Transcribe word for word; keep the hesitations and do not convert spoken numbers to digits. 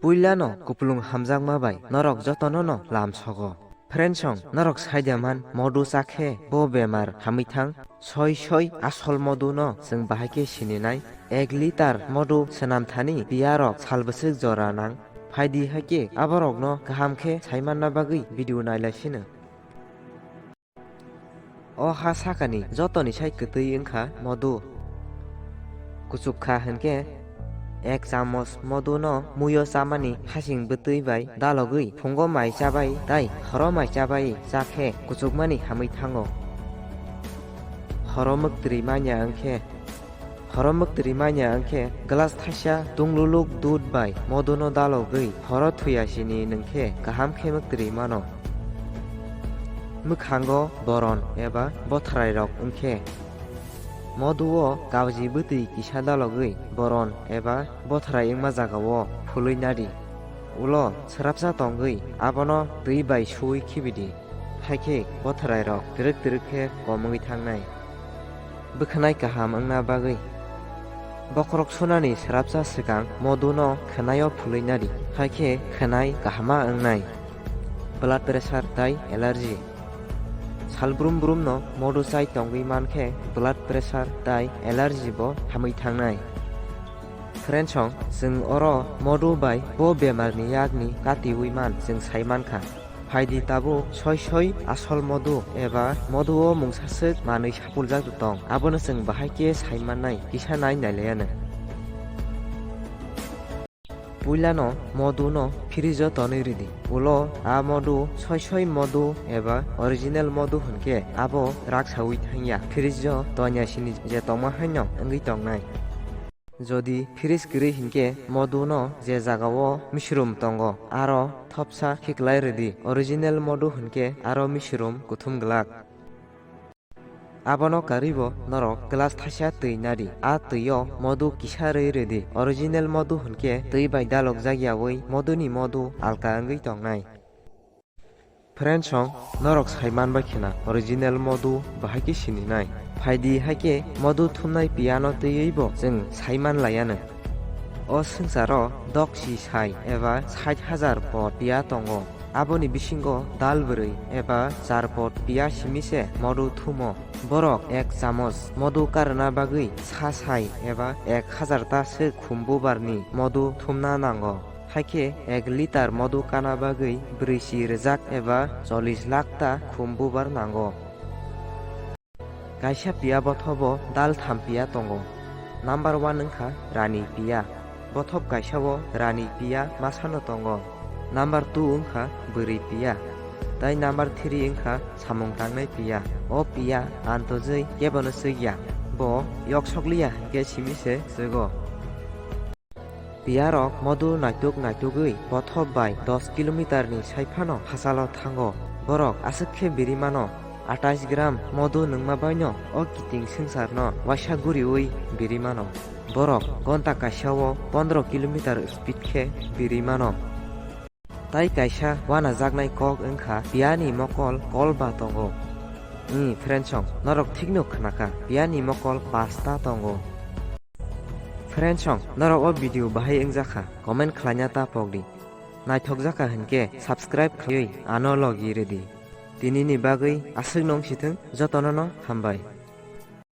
Puilano kupulung hamjakma bai norok jotono no lam sogo. Friendsong, norok saidaman modu chakhe bo bemar hamwi thang? Soi soi asol modu no chwng bahai khe sininai? Ek litar modu swnam thani piyarok sal bwswk jora nang? Phaidi hai khe aborokno kaham khe saimanna bagwi video nailaisino. O ha sakani jotoni sai kwtwi wngkha modu. Kuchuk kha hinkhe ek chamos modu no muio chamani hasing bwtwi bai dalogwi phungo mai chabai tai horo mai chabai chakhe kuchukmani hamwi thango. Horo mwktwrwi manya wngkhe Horo mwktwrwi manya wngkhe glass thaisa tungluluk dud bai moduno dalogwi horo thuyasini nwngkhe kaham khe mwktwrwi mano. Mwkhango boron eba bothrairok wngkhe moduo kauji bwtwi kisa dalogwi boron eba bothrai wngma jagao phulwi nadi. Ulo swrapsa tongwi abono twi bai suwi khibidi. Haikhe bothrairok twrwk twrwk khe kom wngwi thangnai. Bwkhanai kaham wngna bagwi bokhorok sunani swrapsa swkang moduno khwnaio phulwi nadi, haikhe khwnai kahama wngnai. Blood pressure tai allergy. Sal brum brumno modu chai tongwi mankhe blood pressure tai allergy bo hamwi thangnai. Friendsong, chwng oro modu bai bo bemarni yakni katiwi man chwng sai mankha. Phaidi tabuk soi soi asol modu eba moduo mungsaswk manwi sapuljak tong, abono chwng bahai khe sai mannai kisa nai nailaiano. Puilano moduno fridge-o tonwi rwdi. Ulo a modu soi soi modu eba original modu hwnkhe abo raksaui thangya. Fridge-o tonya sini je tongma haino wngwi tongnai. Jodi fridge kwrwi hinkhe moduno je jagao mishrum tongo, aro thopsa khiklai rwdi. Original modu hinkhe aro mishrum kuthum glak. Abono karwibo norok glass thaisa twi nadi. A twio modu kisa rwi rwdi. Original modu hinkhe twi bai dalokjak yaui moduni modu alka wngwi tongnai. Friendsong, norok sai manbai khena original modu bahai khe sininai. Phaidi hai khe modu thumnai piyano twiwi bo chwng sai manlaiano. O swngcharo doksi sai eba sait hajar pot piya tongo. Aboni bisingo dal bwrwi eba char pot piya simi se modu thumo. Borok ek chamos modu karna bagwi sa sai eba ek hajar ta se khum bubarni modu thumna nango. Haikhe ek litar modu kana bagwi brwichi rwjak eba chollish lakh ta khum bubar nango. Kaisa piya bothobo dal tham piya tongo. Number one wngkha rani piya. Bothop kaisao rani piya masano tongo. Number two wngkha bwrwi piya. Tai number three wngkha samung tangnai piya. O piya antojwi kebono swikya. Bo yoksokliya hinkhe simi se swgo. Piyarok modu naituk naitugwi bothop bai dos kilometer ni saiphano hachalo thango. Borok aswk khe biri mano, atais gram modu nungma baino o kiting swngcharno waisa guriui biri mano. Borok gonta kaisao pondro kilometer speed khe biri mano. Tai kaisa wanajaknai kok wngkha piyani mokol kolba tongo. Ni friendsong, norok thikno khnakha, piyani mokol pasta tongo. Friendsong, norok o video bahai wngjakha, comment khlaina ta pokdi. Naithokjakha hinkhe subscribe khlaiwi ano logi rwdi. Tinini bagwi aswk nung sithwng, jotono no hambai.